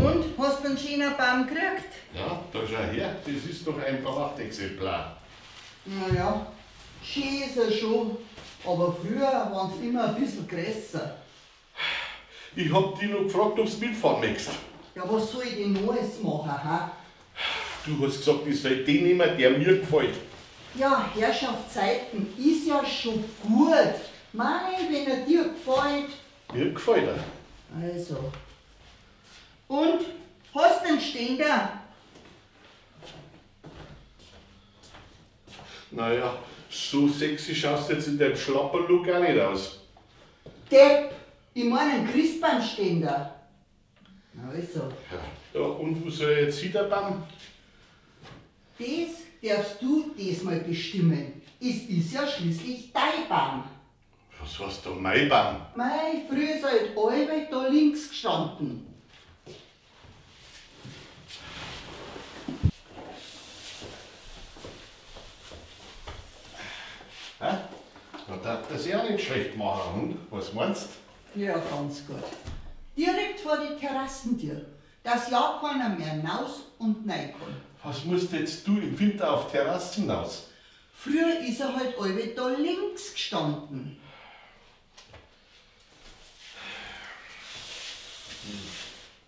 Und, hast du einen schönen Baum gekriegt? Ja, da schau her, das ist doch ein Prachtexemplar. Naja, schön ist er schon, aber früher waren sie immer ein bisschen größer. Ich hab dich noch gefragt, ob du mitfahren möchtest. Ja, was soll ich denn Neues machen, ha? Du hast gesagt, ich soll den nehmen, der mir gefällt. Ja, Herrschaftszeiten ist ja schon gut. Mei, wenn er dir gefällt. Mir gefällt er. Also. Und, hast du einen Ständer? Naja, so sexy schaust du jetzt in deinem Schlapperlook auch nicht aus. Depp! Ich meine einen Christbaumständer. Also. Ja, und wo soll ich jetzt hin, der Baum? Das darfst du diesmal bestimmen. Es ist ja schließlich dein Baum. Was heißt da mein Baum? Mei, früher ist er halt allweil da links gestanden. Hä? Da darf das ja auch nicht schlecht machen, und? Was meinst du? Ja, ganz gut. Direkt vor die Terrassentür, dass ja keiner mehr hinaus und rein kann. Was musst jetzt du im Winter auf Terrassen hinaus? Früher ist er halt allweil da links gestanden.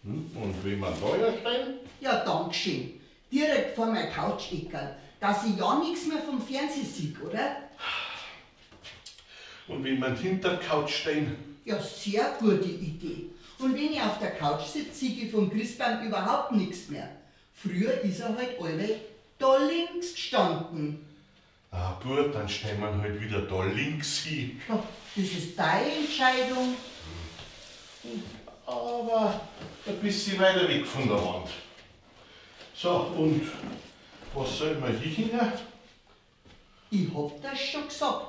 Und wie man da herstellen? Ja, dankeschön. Direkt vor meiner Couch-Eckerl, dass ich ja nichts mehr vom Fernsehen sehe, oder? Und wenn man hinter der Couch stehen? Ja, sehr gute Idee. Und wenn ich auf der Couch sitze, sehe ich vom Christbaum überhaupt nichts mehr. Früher ist er halt alle da links gestanden. Ah gut, dann stellen wir halt wieder da links hin. Ja, das ist deine Entscheidung. Aber ein bisschen weiter weg von der Wand. So, und was soll man hier hin? Ich hab das schon gesagt.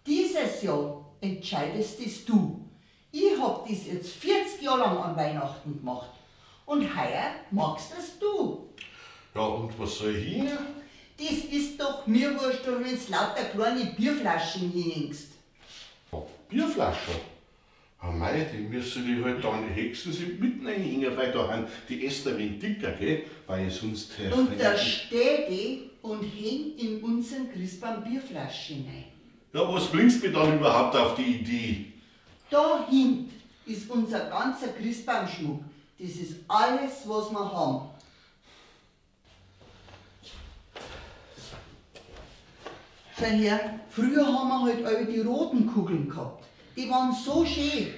Dieses Jahr entscheidest das du. Ich hab das jetzt 40 Jahre lang an Weihnachten gemacht. Und heuer magst das du. Ja, und was soll ich hin? Das ist doch mir wurscht, wenn's lauter kleine Bierflaschen hinhängst. Ja, Bierflaschen? Ja, mei, die müssen die halt dann höchstens mitten reinhängen, weil da haben die Äste ein wenig dicker, gell? Weil sonst... Und da steht die und hängt in unseren Christbaum Bierflaschen rein. Ja, was bringst du mir dann überhaupt auf die Idee? Da hinten ist unser ganzer Christbaumschmuck. Das ist alles, was wir haben. Schau her, früher haben wir halt alle die roten Kugeln gehabt. Die waren so schön.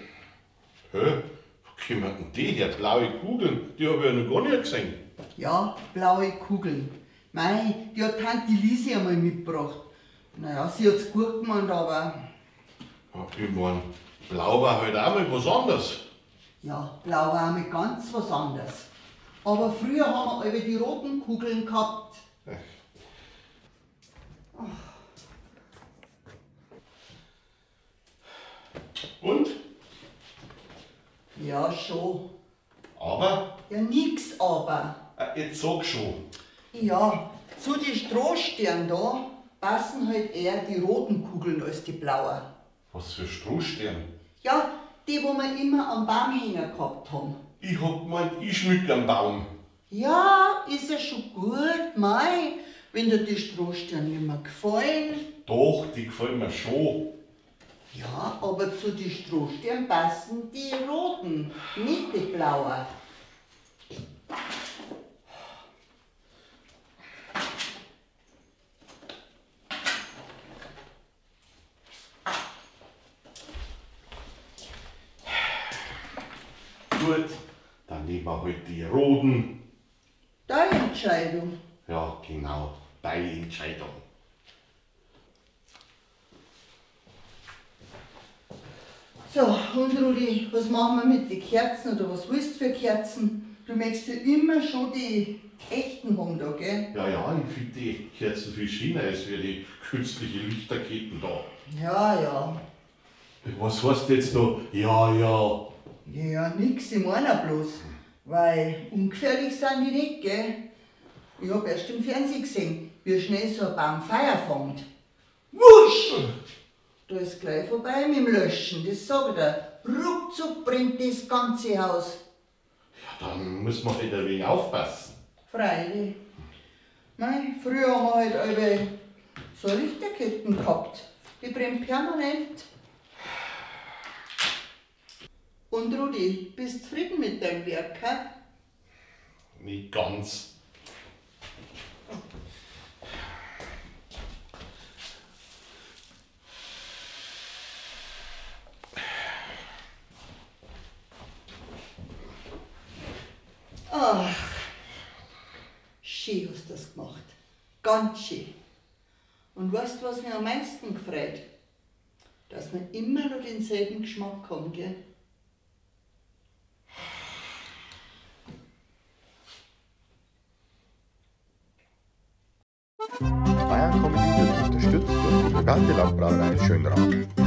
Hä? Wo kommen denn die her? Blaue Kugeln? Die hab ich ja noch gar nicht gesehen. Ja, blaue Kugeln. Mei, die hat Tante Lisi einmal mitgebracht. Naja, sie hat's gut gemeint, aber... Ja, ich mein, blau war halt auch mal was anderes. Ja, blau war auch mal ganz was anderes. Aber früher haben wir alle die roten Kugeln gehabt. Ach. Und? Ja, schon. Aber? Ja, nix aber. Jetzt sag schon. Ja, zu den Strohsternen da passen halt eher die roten Kugeln als die blauen. Was für Strohstern? Ja, die, wo wir immer am Baum hängen gehabt haben. Ich hab gemeint, ich schmück am Baum. Ja, ist ja schon gut, mei, wenn dir die Strohsterne nicht mehr gefallen. Doch, die gefallen mir schon. Ja, aber zu den Strohsternen passen die roten, nicht die blauen. Gut, dann nehmen wir halt die roten. Deine Entscheidung. Ja, genau, deine Entscheidung. So, und Rudi, was machen wir mit den Kerzen oder was willst du für Kerzen? Du möchtest ja immer schon die echten haben da, gell? Ja, ja, ich find die Kerzen viel schöner als wie die künstlichen Lichterketten da. Ja, ja. Was heißt jetzt da? Ja, ja. Ja, nix, ich meine bloß. Weil ungefährlich sind die nicht, gell? Ich hab erst im Fernsehen gesehen, wie schnell so ein Baum Feuer fängt. Wusch! Da ist gleich vorbei mit dem Löschen, das sag ich dir. Ruckzuck brennt das ganze Haus. Ja, Dann muss man halt ein wenig aufpassen. Freilich. Mei, früher haben wir halt alle so Lichterketten gehabt. Die brennt permanent. Und Rudi, bist du zufrieden mit deinem Werk, hä? Nicht ganz. Ach, schön hast du das gemacht. Ganz schön. Und weißt du, was mich am meisten gefreut? Dass wir immer noch denselben Geschmack haben, gell? Bayern Comedy wird unterstützt durch die Burgenlandbrauerei Schönrath.